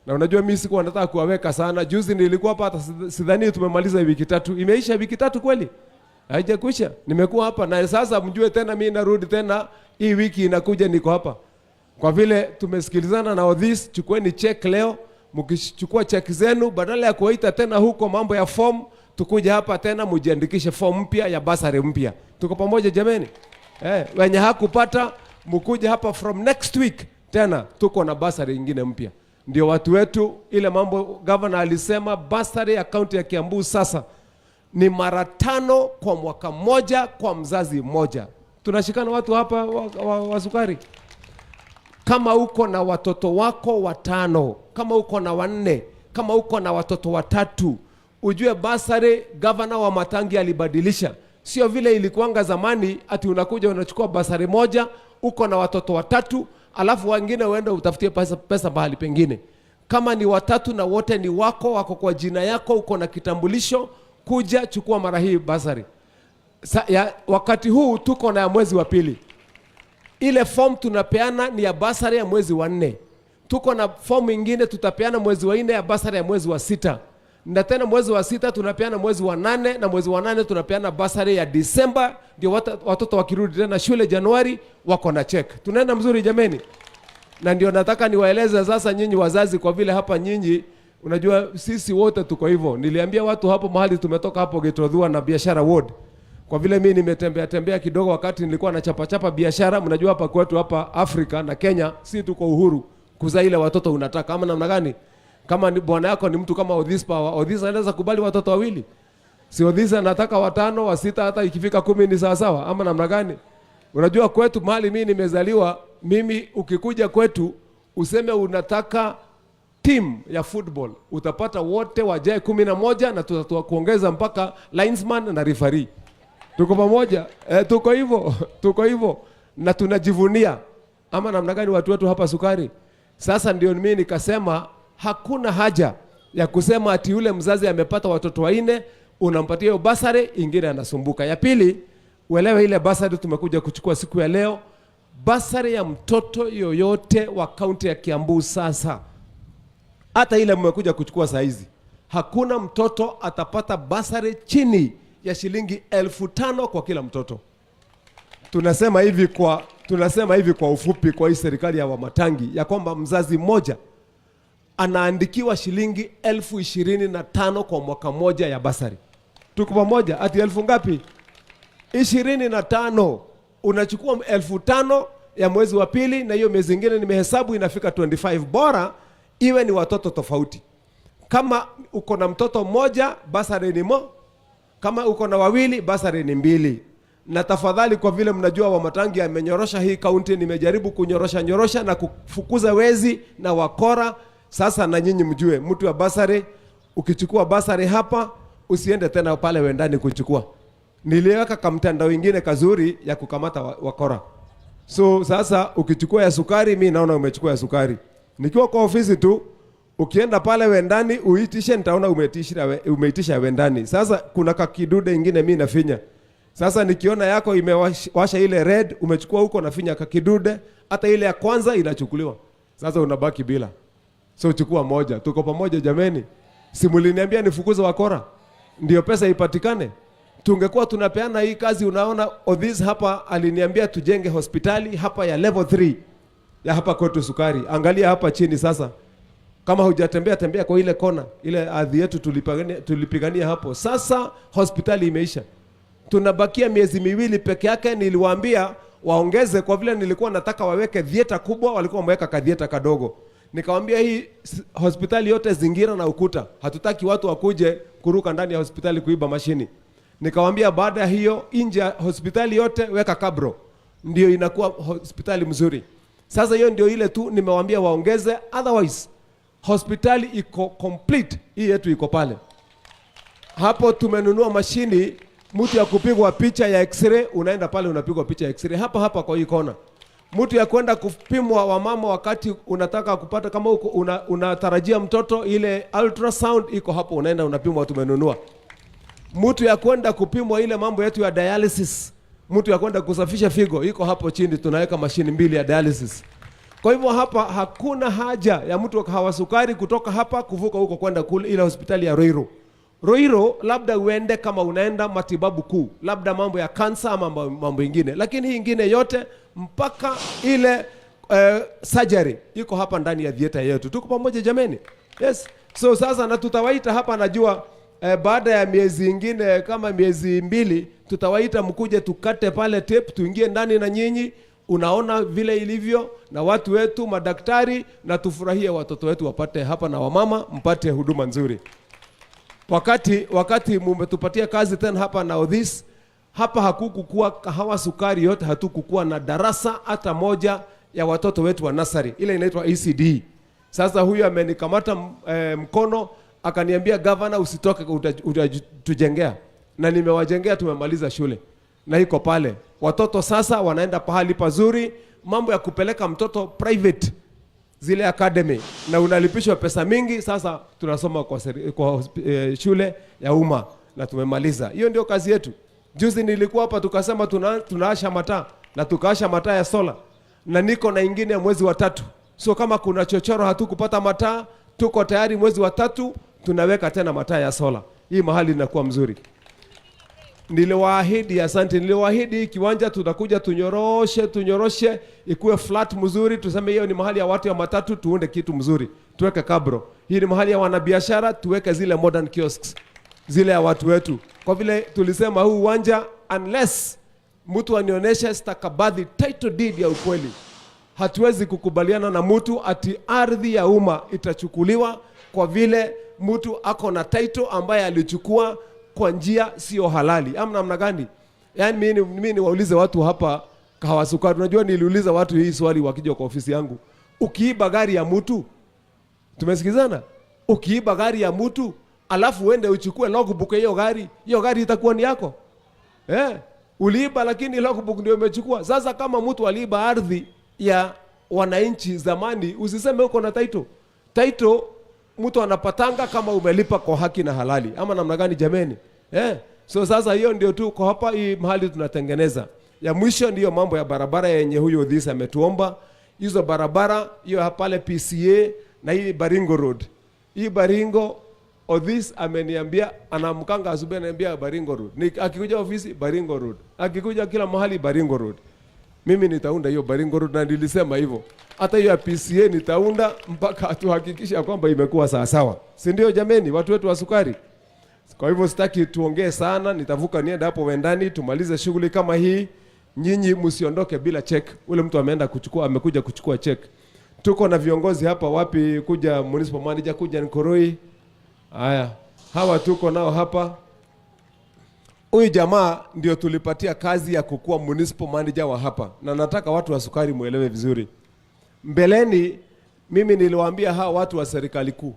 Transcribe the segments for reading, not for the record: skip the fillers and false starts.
Na unajua mimi sikuwa nataka kuwaweka sana. Juzi nilikuwa hapa, hata sidhani tumemaliza wiki 3. Imeisha wiki 3 kweli? Haijakwisha. Nimekuwa hapa na sasa mjue tena mimi narudi tena hii wiki inakuja niko hapa. Kwa vile tumesikilizana na Odhis, chukueni check leo. Mkichukua check zenu, badala ya kuwaita tena huko mambo ya form, tukuja hapa tena mujiandikishe form mpya ya basari mpya. Tuko pamoja jameni? Wenye hakupata mkuje hapa from next week tena tuko na basari nyingine mpya. Ndio watu wetu, ile mambo governor alisema basari ya kaunti ya Kiambu sasa ni mara 5 kwa mwaka mmoja kwa mzazi mmoja. Tunashikana watu hapa wa sukari. Kama uko na watoto wako 5, kama uko na 4, kama uko na watoto 3, ujue basari governor wa Matangi alibadilisha. Sio vile ilikuanga zamani ati unakuja unachukua basari moja, uko na watoto 3, alafu wengine uende utafutie pesa mahali pengine. Kama ni 3 na wote ni wako, wako kwa jina yako, uko na kitambulisho, kuja chukua mara hii basari. Wakati huu tuko na ya mwezi wa 2. Ile form tunapeana ni ya basari ya mwezi wa 4. Tuko na form ingine tutapeana mwezi wa 4 ya basari ya mwezi wa 6. Na tena mwezi wa 6 tunapeana mwezi wa 8, na mwezi wa 8 tunapeana basari ya Disemba, ndio watoto wakirudi tena shule Januari wako na check. Tunaenda mzuri jameni? Na ndio nataka niwaeleze sasa nyinyi wazazi, kwa vile hapa nyinyi unajua sisi wote tuko hivyo. Niliambia watu hapo mahali tumetoka hapo Gitothua na biashara ward. Kwa vile mimi nimetembea tembea kidogo wakati nilikuwa na chapa chapa biashara, mnajua hapa kwetu hapa Afrika na Kenya si tuko uhuru kuzaa ile watoto unataka ama namna gani? Kama ni bwana yako ni mtu kama Odhis Power, Odhis anaweza kubali watoto 2. Si Odhis anataka 5, wa 6, hata ikifika 10 ni sawa sawa ama namna gani? Unajua kwetu mahali mimi nimezaliwa, mimi ukikuja kwetu useme unataka team ya football, utapata wote wajae 11 na tutakuongeza kuongeza mpaka linesman na referee. Tuko pamoja? Tuko hivyo. Tuko hivyo na tunajivunia. Ama namna gani watu wetu hapa sukari? Sasa ndio mimi nikasema hakuna haja ya kusema ati yule mzazi amepata watoto 4 unampatia hiyo basari, ingine anasumbuka. Ya pili, uelewe ile basari tumekuja kuchukua siku ya leo, basari ya mtoto yoyote wa kaunti ya Kiambu sasa, hata ile mmekuja kuchukua saa hizi, hakuna mtoto atapata basari chini ya shilingi 5,000 kwa kila mtoto. Tunasema hivi kwa ufupi kwa hii serikali ya Wamatangi ya kwamba mzazi mmoja anaandikiwa shilingi 25,000 kwa mwaka mmoja ya basari. Tuko pamoja? Ati elfu ngapi? 25. Unachukua 5,000 ya mwezi wa 2 na hiyo miezi ingine nimehesabu inafika 25. Bora iwe ni watoto tofauti. Kama uko na mtoto mmoja basari ni mo, kama uko na 2 basari ni 2. Na tafadhali, kwa vile mnajua Wamatangi amenyorosha hii kaunti, nimejaribu kunyorosha nyorosha na kufukuza wezi na wakora. Sasa na nyinyi mjue, mtu wa basari, ukichukua basari hapa usiende tena pale wendani kuchukua. Niliweka kamtandao wengine kazuri ya kukamata wakora. So sasa ukichukua ya sukari, mimi naona umechukua ya sukari. Nikiwa kwa ofisi tu, ukienda pale wendani uitishe, nitaona umeitisha wendani. Sasa kuna kakidude ingine mimi nafinya. Sasa nikiona yako imewasha ile red, umechukua huko, nafinya kakidude, hata ile ya kwanza inachukuliwa. Sasa unabaki bila. So chukua moja. Tuko pamoja jameni? Si mliniambia nifukuze wakora ndio pesa ipatikane? Tungekuwa tunapeana hii kazi. Unaona Odhis hapa aliniambia tujenge hospitali hapa ya level 3 ya hapa kwetu sukari. Angalia hapa chini sasa. Kama hujatembea tembea kwa ile kona, ile ardhi yetu tulipigania hapo. Sasa hospitali imeisha. Tunabakia miezi 2 peke yake. Niliwaambia waongeze kwa vile nilikuwa nataka waweke theater kubwa, walikuwa wameweka ka theater kadogo. Nikamwambia hii hospitali yote zingira na ukuta. Hatutaki watu wakuje kuruka ndani ya hospitali kuiba mashini. Nikamwambia baada ya hiyo nje ya hospitali yote weka kabro. Ndio inakuwa hospitali mzuri. Sasa hiyo ndio ile tu nimewaambia waongeze, otherwise hospitali iko complete. Hii yetu iko pale. Hapo tumenunua mashini, mtu ya kupigwa picha ya x-ray, unaenda pale unapigwa picha ya x-ray hapa hapa kwa hii kona. Mtu ya kwenda kupimwa wamama wakati unataka kupata kama uko unatarajia mtoto, ile ultrasound iko hapo, unaenda unapimwa, tumenunua. Mtu ya kwenda kupimwa ile mambo yetu ya dialysis, mtu ya kwenda kusafisha figo iko hapo chini, tunaweka mashini 2 ya dialysis. Kwa hivyo hapa hakuna haja ya mtu wa Kahawa Sukari kutoka hapa kuvuka huko kwenda kule ile hospitali ya Ruiru. Ruiru labda uende kama unaenda matibabu kuu, labda mambo ya kansa ama mambo ingine, lakini hii ingine yote mpaka ile surgery iko hapa ndani ya theater yetu. Tuko pamoja jameni? Yes. So sasa na tutawaita hapa, najua baada ya miezi ingine kama miezi 2 tutawaita mkuje tukate pale tape, tuingie ndani na nyinyi. Unaona vile ilivyo na watu wetu madaktari, na tufurahie watoto wetu wapate hapa na wamama mpate huduma nzuri. Wakati mumetupatia kazi tena hapa na Odhis, hapa hakukukuwa Kahawa Sukari yote, hatukukuwa na darasa hata moja ya watoto wetu wa nursery, ile inaitwa ECD. Sasa huyu amenikamata mkono akaniambia, gavana, usitoke, utatujengea. Na nimewajengea, tumemaliza shule na iko pale. Watoto sasa wanaenda pahali pazuri. Mambo ya kupeleka mtoto private zile academy na unalipishwa pesa mingi, sasa tunasoma kwa shule ya umma na tumemaliza. Hiyo ndio kazi yetu. Juzi nilikuwa hapa tukasema tunaasha mataa na tukaasha mataa ya sola, na niko na ingine ya mwezi wa 3. So kama kuna chochoro hatukupata mataa, tuko tayari mwezi wa 3 tunaweka tena mataa ya sola. Hii mahali inakuwa mzuri. Niliwaahidi, asante, niliwaahidi kiwanja tutakuja tunyoroshe, tunyoroshe ikuwe flat mzuri, tuseme hiyo ni mahali ya watu ya matatu, tuunde kitu mzuri, tuweke kabro. Hii ni mahali ya wanabiashara, tuweke zile modern kiosks zile ya watu wetu. Kwa vile tulisema huu uwanja, unless mtu anionyeshe stakabadhi title deed ya ukweli, hatuwezi kukubaliana na mtu ati ardhi ya umma itachukuliwa kwa vile mtu ako na title ambaye alichukua kwa njia sio halali. Ama namna gani? Yaani mimi niwaulize watu hapa Kahawa Sukari. Unajua niliuliza watu hii swali wakija kwa ofisi yangu. Ukiiba gari ya mtu, tumesikizana? Ukiiba gari ya mtu, alafu uende uchukue logbook ya hiyo gari, hiyo gari itakuwa ni yako? Uliiba lakini logbook ndio imechukua. Sasa kama mtu aliiba ardhi ya wananchi zamani, usiseme uko na title. Title mtu anapatanga kama umelipa kwa haki na halali. Ama namna gani jameni? So sasa hiyo ndio tu kwa hapa hii mahali tunatengeneza. Ya mwisho ndiyo mambo ya barabara yenye huyo Odhis ametuomba. Hizo barabara hiyo hapa pale PCA na hii Baringo Road. Hii Baringo Odhis ameniambia, anaamkanga asubuhi ananiambia Baringo Road. Ni akikuja ofisi Baringo Road. Akikuja kila mahali Baringo Road. Mimi nitaunda hiyo Baringo Road na nilisema hivyo. Hata hiyo ya PCA nitaunda mpaka tuhakikishe kwamba imekuwa sawa sawa. Si ndio jameni, watu wetu wa Sukari? Kwa hivyo sitaki tuongee sana, nitavuka niende hapo wendani tumalize shughuli kama hii. Nyinyi msiondoke bila check. Ule mtu ameenda kuchukua, amekuja kuchukua check. Tuko na viongozi hapa, wapi kuja municipal manager, kuja Nkoroi. Haya, hawa tuko nao hapa. Huyu jamaa ndio tulipatia kazi ya kukuwa municipal manager wa hapa. Na nataka watu wa Sukari muelewe vizuri. Mbeleni mimi niliwaambia hawa watu wa serikali kuu.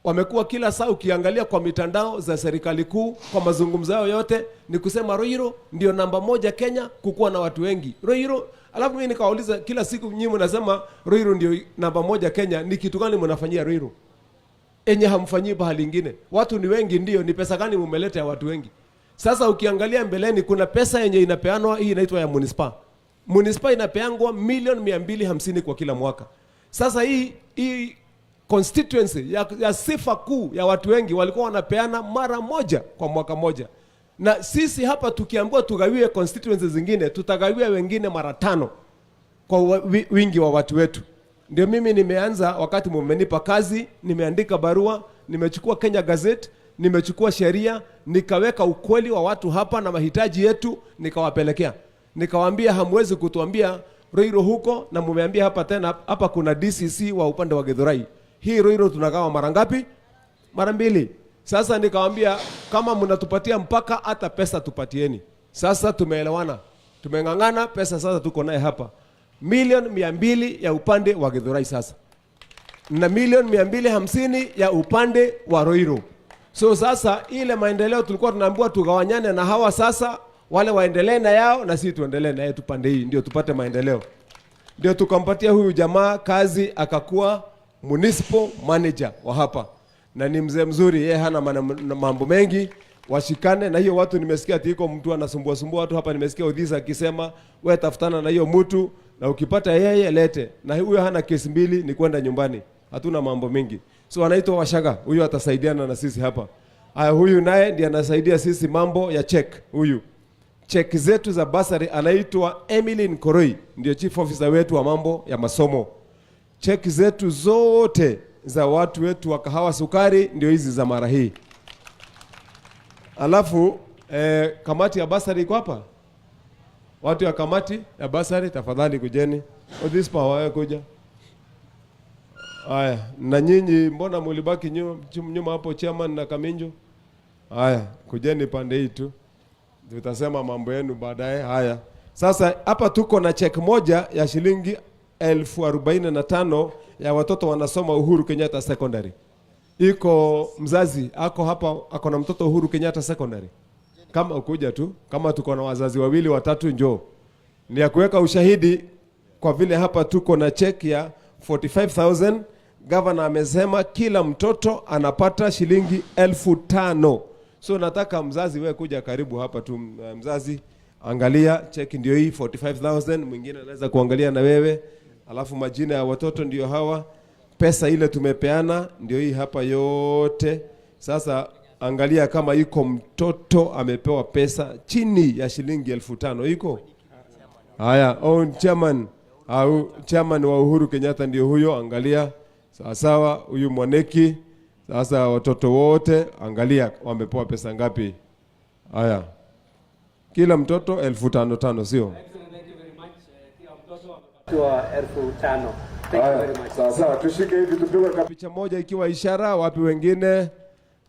Wamekuwa kila saa ukiangalia kwa mitandao za serikali kuu, kwa mazungumzo yao yote ni kusema Ruiru ndio namba 1 Kenya kukuwa na watu wengi. Ruiru, alafu mimi nikawauliza kila siku, nyinyi mnasema Ruiru ndio namba 1 Kenya, ni kitu gani mnafanyia Ruiru enye hamfanyii pahali ingine? Watu ni wengi ndio, ni pesa gani mmeleta ya watu wengi? Sasa ukiangalia mbeleni kuna pesa yenye inapeanwa, hii inaitwa ya municipal. Municipal inapeangwa milioni mia mbili hamsini kwa kila mwaka. Sasa hii constituency ya sifa kuu ya watu wengi walikuwa wanapeana mara moja kwa mwaka moja. Na sisi hapa tukiambiwa tugawie constituency zingine, tutagawia wengine mara 5 kwa wingi wa watu wetu. Ndio mimi nimeanza, wakati mmenipa kazi, nimeandika barua, nimechukua Kenya Gazette, nimechukua sheria, nikaweka ukweli wa watu hapa na mahitaji yetu, nikawapelekea. Nikawaambia hamwezi kutuambia Ruiru huko na mumeambia hapa tena, hapa kuna DCC wa upande wa Githurai. Hii Ruiru tunagawa mara ngapi? Mara 2. Sasa nikawaambia kama mnatupatia mpaka hata pesa tupatieni. Sasa tumeelewana. Tumeng'ang'ana, pesa sasa tuko naye hapa. Milioni mia mbili ya upande wa Githurai sasa. Na milioni mia mbili hamsini ya upande wa Ruiru. So sasa ile maendeleo tulikuwa tunaambiwa tugawanyane na hawa sasa, wale waendelee na yao na sisi tuendelee na yetu pande hii ndio tupate maendeleo. Ndio tukampatia huyu jamaa kazi akakuwa municipal manager wa hapa. Na ni mzee mzuri, yeye hana mambo mengi. Washikane na hiyo watu. Nimesikia ati iko mtu anasumbua sumbua watu hapa, nimesikia Odhisa akisema wewe tafutana na hiyo mtu, Na ukipata yeye lete, na huyo hana kesi mbili, ni kwenda nyumbani, hatuna mambo mingi. So anaitwa Washaga, huyu atasaidiana na sisi hapa. Aya, huyu naye ndiye anasaidia sisi mambo ya cheque. Huyu cheque zetu za bursary anaitwa Emily Koroi, ndio chief officer wetu wa mambo ya masomo. Cheque zetu zote za watu wetu wa Kahawa Sukari ndio hizi za mara hii. Alafu kamati ya bursary iko hapa. Watu ya kamati ya bursary tafadhali kujeni. Odhispa wewe kuja. Haya, na nyinyi mbona mulibaki nyuma, nyuma hapo chairman na Kaminjo? Haya, kujeni pande hii tu. Tutasema mambo yenu baadaye. Haya. Sasa hapa tuko na cheque moja ya shilingi 45,000 ya watoto wanasoma Uhuru Kenyatta Secondary. Iko mzazi ako hapa, ako na mtoto Uhuru Kenyatta Secondary. Kama ukuja tu, kama tuko na wazazi wawili watatu, njoo. Ni ya kuweka ushahidi kwa vile hapa tuko na cheque ya 45,000. Governor amesema kila mtoto anapata shilingi 5,000. So nataka mzazi we kuja karibu hapa tu, mzazi angalia cheque ndio hii 45,000, mwingine anaweza kuangalia na wewe. Alafu majina ya watoto ndio hawa, pesa ile tumepeana ndio hii hapa yote. Sasa angalia kama iko mtoto amepewa pesa chini ya shilingi 5,000 iko? Haya, oh, chairman au chairman wa Uhuru Kenyatta ndio huyo, angalia sawa sawa, huyu Mwaneki. Sasa watoto wote angalia wamepewa pesa ngapi. Haya, kila mtoto 5,000 sio? Kwa 5,000. Thank you very much. Sawa sawa, tushike hivi tupigwe picha moja ikiwa ishara, wapi wengine?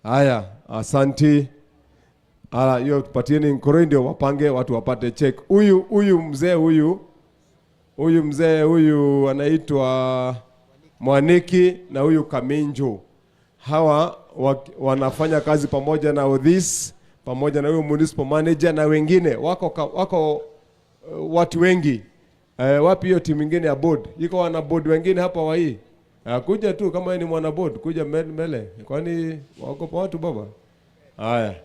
Haya, asanti. Ala, hiyo tupatieni Nkoroi ndio wapange watu wapate cheque. Huyu mzee huyu mzee huyu anaitwa Mwaniki na huyu Kaminju. Hawa wanafanya kazi pamoja na Odhis pamoja na huyu municipal manager na wengine wako watu wengi. Wapi hiyo timu ingine ya board? Iko wana board wengine hapa wa hii? Kuja tu kama wewe ni mwana board, kuja mbele. Kwani waogopa watu baba? Haya.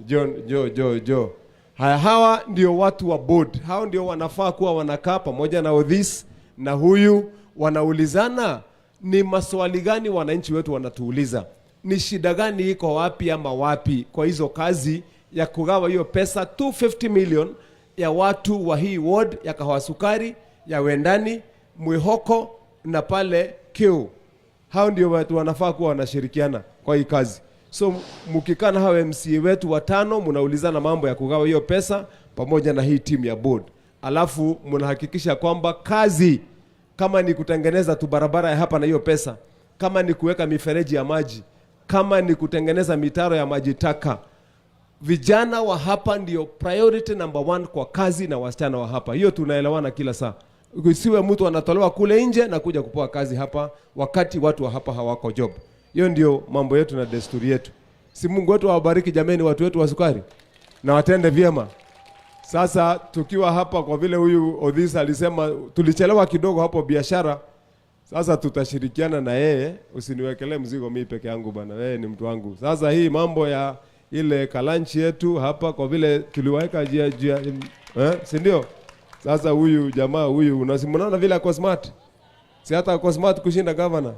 John, jo jo jo. Haya, hawa ndio watu wa board. Hao ndio wanafaa kuwa wanakaa pamoja na Odhis na huyu, wanaulizana ni maswali gani wananchi wetu wanatuuliza, ni shida gani iko wapi ama wapi kwa hizo kazi ya kugawa hiyo pesa 250 million ya watu wa hii ward ya Kahawa Sukari, ya Wendani, Mwihoko na pale Kiu. Hao ndio watu wanafaa kuwa wanashirikiana kwa hii kazi. So mkikaa na hao MCA wetu watano, mnaulizana mambo ya kugawa hiyo pesa pamoja na hii timu ya board, alafu mnahakikisha kwamba kazi kama ni kutengeneza tu barabara ya hapa na hiyo pesa, kama ni kuweka mifereji ya maji, kama ni kutengeneza mitaro ya maji taka, vijana wa hapa ndio priority number one kwa kazi na wasichana wa hapa. Hiyo tunaelewana kila saa. Isiwe mtu anatolewa kule nje na kuja kupewa kazi hapa wakati watu wa hapa hawako job. Hiyo ndio mambo yetu na desturi yetu. Si Mungu wetu awabariki jameni, watu wetu wa sukari na watende vyema. Sasa tukiwa hapa, kwa vile huyu Odhisa alisema tulichelewa kidogo hapo biashara, sasa tutashirikiana na yeye. Usiniwekelee mzigo mimi peke yangu bana, wewe ni mtu wangu. Sasa hii mambo ya ile kalunch yetu hapa, kwa vile tuliweka jia jia, si ndio? Sasa huyu jamaa huyu unasimama vile ako smart, si hata ako smart kushinda governor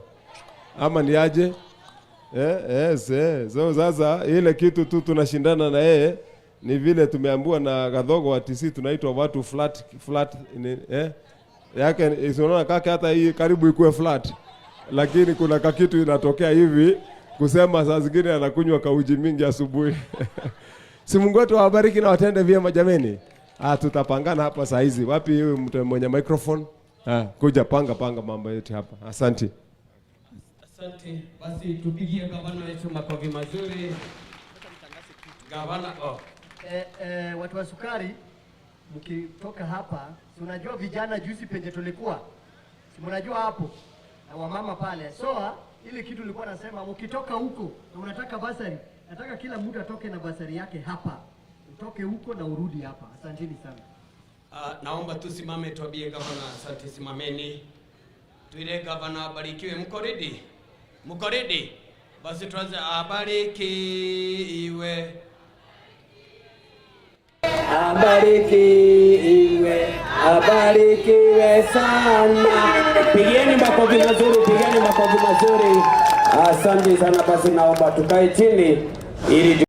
ama ni aje? Yes. So sasa ile kitu tu tunashindana na yeye ni vile tumeambiwa na Kadhogo wa TC tunaitwa watu flat flat ni, yake unaona kaka hata hii karibu ikuwe flat, lakini kuna kakitu inatokea hivi kusema saa zingine anakunywa kauji mingi asubuhi. Si Mungu wetu awabariki na watende vyema jameni. Ah, tutapangana hapa saa hizi. Wapi huyu mtu mwenye microphone? Ah, kuja panga panga mambo yetu hapa. Asante. Asante. Basi tupigie gavana wetu makofi mazuri. Gavana, oh. Watu wa sukari mkitoka hapa, si unajua vijana juzi penye tulikuwa, si mnajua hapo na wamama pale. So ile kitu nilikuwa nasema, mkitoka huko na unataka bursary, nataka kila mtu atoke na bursary yake hapa, utoke huko na urudi hapa. Asanteni sana. Naomba tusimame tuambie gavana asante. Simameni tuile gavana abarikiwe. Mko ready? Mko ready? Basi tuanze abarikiwe. Abarikiwe. Abarikiwe, abarikiwe sana. Pigieni makofi mazuri, pigieni makofi mazuri. Asante sana. Basi naomba tukae chini ili